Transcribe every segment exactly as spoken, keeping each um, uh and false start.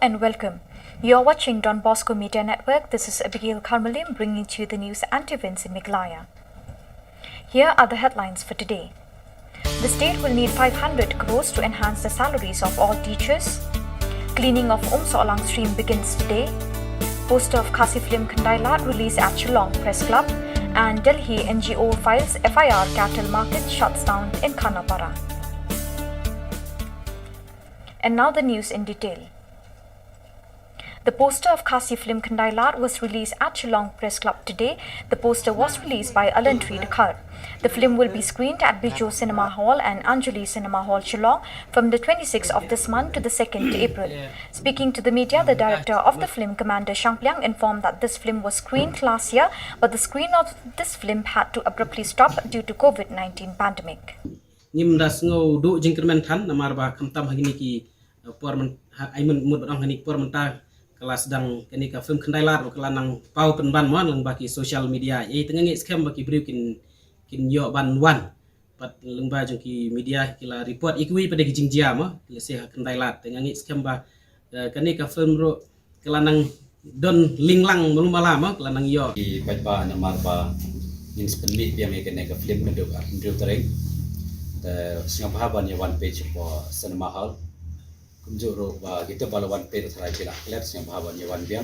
And welcome. You're watching Don Bosco Media Network. This is Abigail Karmalim bringing to you the news and events in Meghalaya. Here are the headlines for today. The state will need five hundred crores to enhance the salaries of all teachers. Cleaning of Umsohlang stream begins today. Poster of Khasi film Khyndai Lad released at Shillong Press Club. And Delhi N G O files F I R, cattle market shuts down in Khanapara. And now the news in detail. The poster of Khasi film Khyndai Lad was released at Shillong Press Club today. The poster was released by Alantri Dkhar. The film will be screened at Bijou Cinema Hall and Anjali Cinema Hall, Shillong, from the twenty-sixth of this month to the second April. Speaking to the media, the director of the film, Commander Shangpliang, informed that this film was screened last year, but the screen of this film had to abruptly stop due to COVID nineteen pandemic. Ngim da sngew duh jingkyrmen than namar ba khamtam ha kine ki, eh, por myn-, ha, ai myn-, mut ban ong ha kine ki por mynta ka la sdang kane ka film Khyndai Lad ruh ka la nang paw pynban mo lyngba ki social media. Ei, te nga ngeit skhem ba ki briew kin, kin ïoh ban wan. Pat lyngba jong ki media ki la report ïa kiwei pat de ki jingjia mo, lehse ha Khyndai Lad. Te nga ngeit skhem ba, eh, kane ka film ruh ka la nang don lynglang malu mala mo, ka la nang ïoh. Ki paidbah, namar ba ngin sa pynmih biang ïa kane ka film naduh arphew hynriew tarik. Te sngewbha ban ïa wan peit shapoh cinema hall. Kumjuh ruh ba kita ba la wan peit, tharai phi la klet, sngewbha ban ïa wan biang.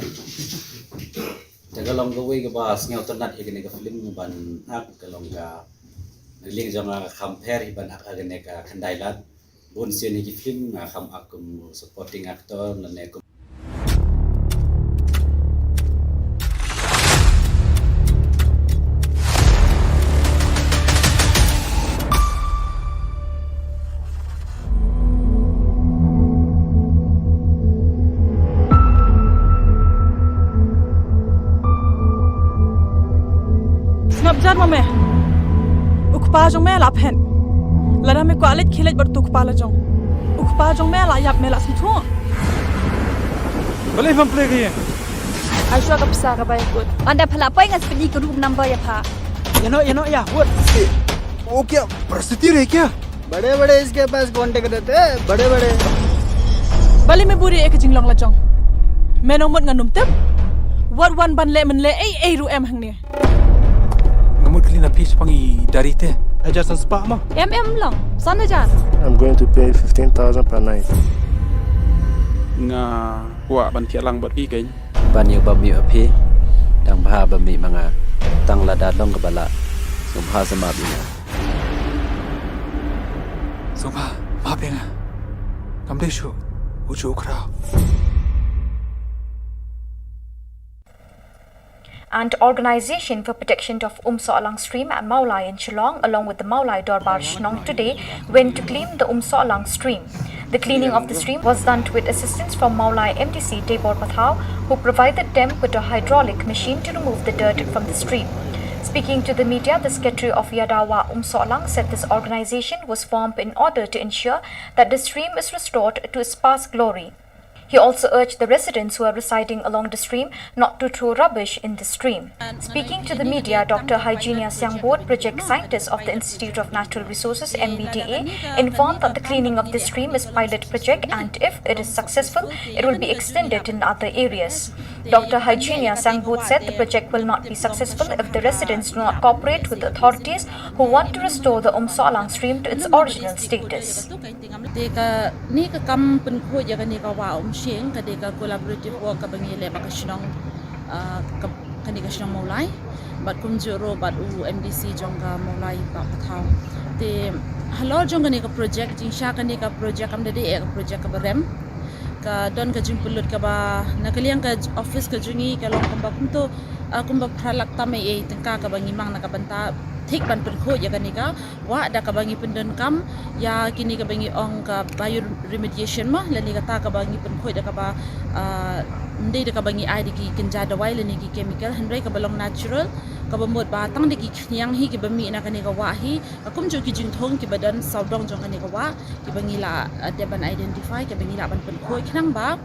Te ka long kawei kaba sngewtynnat ïa kane ka film ban ak, ka long ka, na liang jong nga kham pher hi ban ak ha kane ka Khyndai Lad. Bun sien hi ki film nga kham ak kum supporting actor lane kum. Sngap jar ma me. U kpa jong me la phet. Lada me kwah leit khie leit bad utu u kpa la jong. U kpa jong me la ïap, me la sngewthuh. Balei pham plie ka ïing? Ai shuwa ka pisa kaba ïakut. Ynda pha la poi nga sa pyni ka room number ïa pha. Ïa noh, ïa noh ïa, wut. वो क्या प्रस्तुति रही क्या? बड़े बड़े इसके पास कॉन्टैक्ट रहते हैं, बड़े बड़े। Balei me buhrieh ïa ka jinglong la jong? Me nang mut ngan ym tip. Wat wan ban leh mynleh ei ei ruh em hangne. Nga mut kylli na phi shaphang i dari te. Hajar san spah mo? Em em lang. San hajar. I'm going to pay fifteen thousand per night. Nga kwah ban thiah lang bad phi keiñ. Ban ïoh bam mih ïa phi. Dang bha bam mih ma nga. Tang lada long kaba lah. Sngewbha sa map ïa nga. Sngewbha map ïa nga. Ngam dei shuh. U ju u khraw. And Organization for Protection of Umsohlang Stream at Mawlai in Shillong, along with the Mawlai Dorbar Shnong today, went to clean the Umsohlang stream. The cleaning of the stream was done with assistance from Mawlai M D C Debor Pathaw, who provided them with a hydraulic machine to remove the dirt from the stream. Speaking to the media, the secretary of Yadawa Umsohlang said this organization was formed in order to ensure that the stream is restored to its past glory. He also urged the residents who are residing along the stream not to throw rubbish in the stream. Speaking to the media, Doctor Hygienia Siangbut, project scientist of the Institute of Natural Resources, M B D A, informed that the cleaning of this stream is pilot project and if it is successful, it will be extended in other areas. Doctor Hygienia Siangbut said the project will not be successful if the residents do not cooperate with the authorities who want to restore the Umsohlang stream to its original status. Te kane ka kam pynkhuid ïa kane ka wah Umshing ka dei ka collaborative work kaba ngi leh bad ka shnong, ah, ka, kane ka shnong Mawlai bad kumjuh ruh bad u M D C jong ka Mawlai, Bah Pathaw. Te halor jong kane ka project, jingshisha kane ka project kam da dei ka project kaba rem. Ka don ka jingpynlut kaba na ka liang ka office ka jong ngi ka long kumba kumto, ah, kumba phra lak tam ei ei tyngka kaba ngi mang na ka bynta thik ban pynkhuid ïa kane ka wah da kaba ngi pyndonkam ïa kine kaba ngi ong ka bioremediation mo, lane kata kaba ngi pynkhuid da kaba, ah, ym dei da kaba ngi ai da ki kynja dawai lane ki chemical, hynrei kaba long natural, kaba mut ba tang da ki khñiang hi kiba mih na kane ka wah hi, ka kumjuh ki jingthung kiba don sawdong jong kane ka wah, kiba ngi lah, ah, dep ban identify, kiba ngi lah ban pynkhuid khnang ba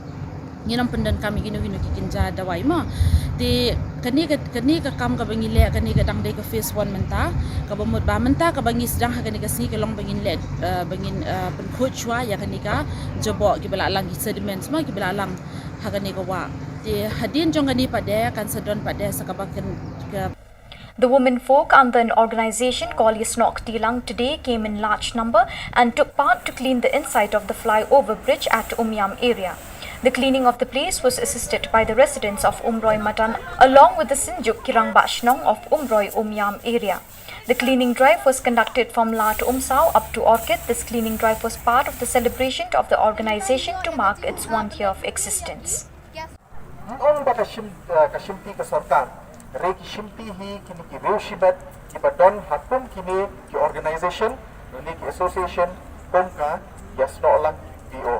Ngi nang pyndonkam ïa kino kino ki kynja dawai mo. Te kane ka, kane ka kam kaba ngi leh, kane ka dang dei ka phase one mynta. Kaba mut ba mynta kaba ngi sdang ha kane ka sngi ka long ba ngin leh, eh, ba ngin, eh, pynkhuid shuwa ïa kane ka jaboh kiba la lang, ki sediments mo kiba la lang ha kane ka wah. Te hadien jong kane pat de kan sa don pat de sa kaba kan ka The women folk under an organization called Yasnoh Ktilang today came in large number and took part to clean the inside of the flyover bridge at Umiam area. The cleaning of the place was assisted by the residents of Umroi Matan along with the Synjuk Kirangbah Shnong of Umroi Umiam area. The cleaning drive was conducted from Lad Umsaw up to Orchid. This cleaning drive was part of the celebration of the organization to mark its one year of existence. Ong ba ka shim, eh, ka shimti ka sorkar. Re ki shimti hi kini ki riew shimet kiba don ha kum kini ki organization, kini ki association, kum ka Yasnoh Lang V O.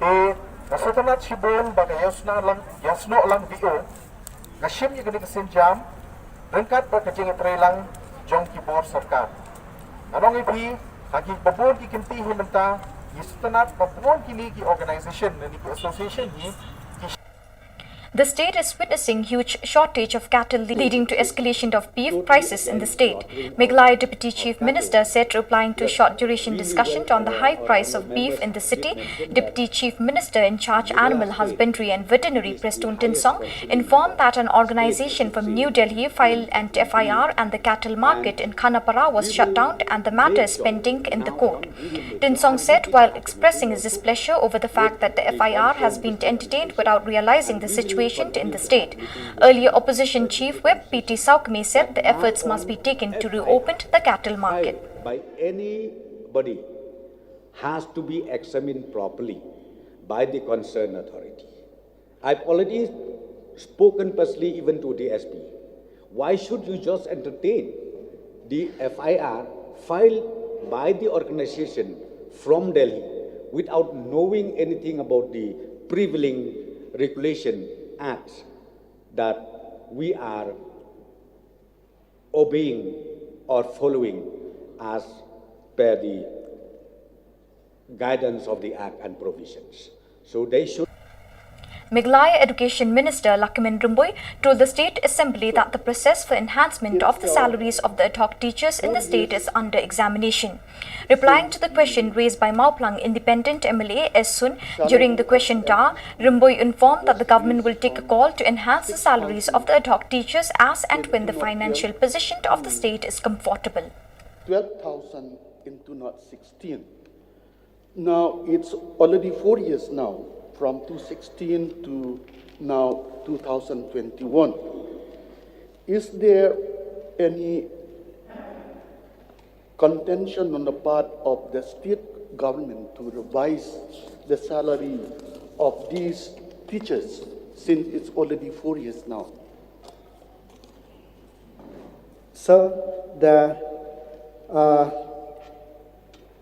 Te nga sngewtynnat shibun ba ka Yasnoh Lang, Yasnoh Lang V O ka shim ïa kini ki sienjam ryngkat bad ka jingïatreilang jong ki bor sorkar. Nga ong ïa phi, ha kiba bun ki kynti hi mynta, ngi sngewtynnat ba bun kini ki organization, kini ki association hi, ki The state is witnessing huge shortage of cattle, leading to escalation of beef prices in the state. Meghalaya Deputy Chief Minister said, replying to a short duration discussion on the high price of beef in the city, Deputy Chief Minister in charge Animal Husbandry and Veterinary Prestone Tynsong informed that an organization from New Delhi filed an F I R and the cattle market in Khanapara was shut down and the matter is pending in the court. Tynsong said, while expressing his displeasure over the fact that the F I R has been entertained without realizing the situation in the state. Earlier, opposition chief whip P T Sawkmie said the efforts must be taken to reopen the cattle market. By anybody has to be examined properly by the concerned authority. I've already spoken personally even to the S P. Why should you just entertain the F I R filed by the organization from Delhi without knowing anything about the prevailing regulation acts that we are obeying or following as per the guidance of the Act and provisions. So they should. Meghalaya Education Minister Lahkemen Rymbui told the State Assembly that the process for enhancement of the salaries of the ad hoc teachers in the state is under examination. Replying to the question raised by Mawphlang Independent M L A S Soon during the question hour, Rymbui informed that the government will take a call to enhance the salaries of the ad hoc teachers as and when the financial position of the state is comfortable. Twelve thousand in two thousand sixteen. Now it's already four years now, from two sixteen to now two thousand twenty-one. Is there any contention on the part of the state government to revise the salary of these teachers, since it's already four years now? So the uh,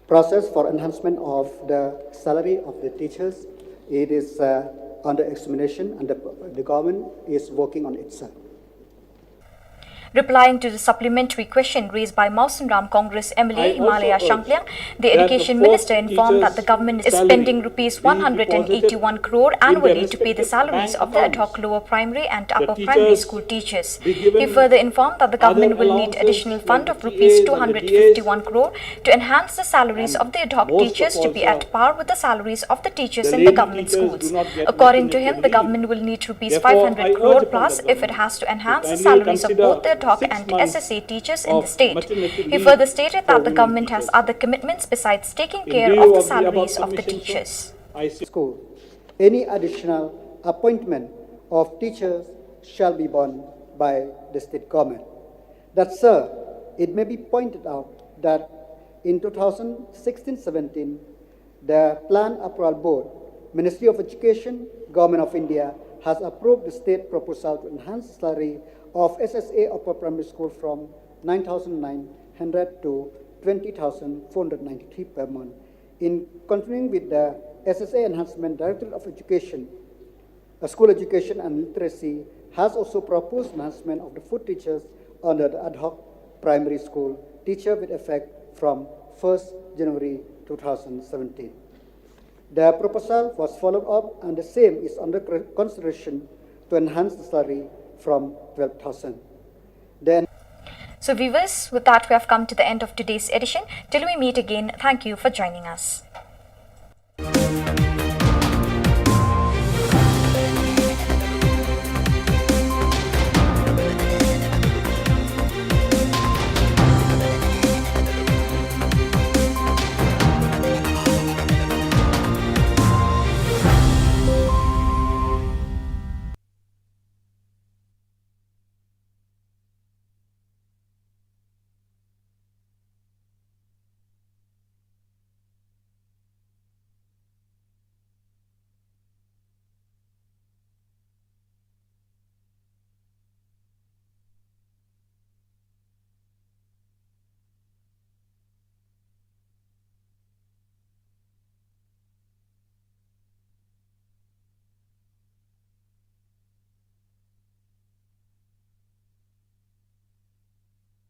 process for enhancement of the salary of the teachers, it is uh, under examination and the, the government is working on it, sir. Replying to the supplementary question raised by Mawsynram Congress M L A Himalaya Shangpliang, the Education Minister informed that the government is spending rupees one hundred and eighty-one crore annually to pay the salaries of the ad hoc lower primary and upper primary school teachers. He further informed that the government will need additional fund of rupees two hundred fifty-one crore to enhance the salaries of the ad hoc teachers to be at par with the salaries of the teachers in the government schools. According to him, the government will need rupees five hundred crore plus if it has to enhance the salaries of both the ad hoc and S S A teachers in the state. He further stated that the government has other commitments besides taking care of the salaries of the teachers. School. Any additional appointment of teachers shall be borne by the state government. That, sir, it may be pointed out that in two thousand sixteen seventeen, the Plan Approval Board, Ministry of Education, Government of India, has approved the state proposal to enhance the salary of S S A upper primary school from nine thousand nine hundred to twenty thousand four hundred ninety-three per month. In continuing with the S S A enhancement, Directorate of Education, uh, School Education and Literacy has also proposed enhancement of the food teachers under the ad hoc primary school teacher with effect from first January two thousand seventeen. The proposal was followed up and the same is under consideration to enhance the salary from twelve thousand. Then So viewers, with that we have come to the end of today's edition. Till we meet again, thank you for joining us.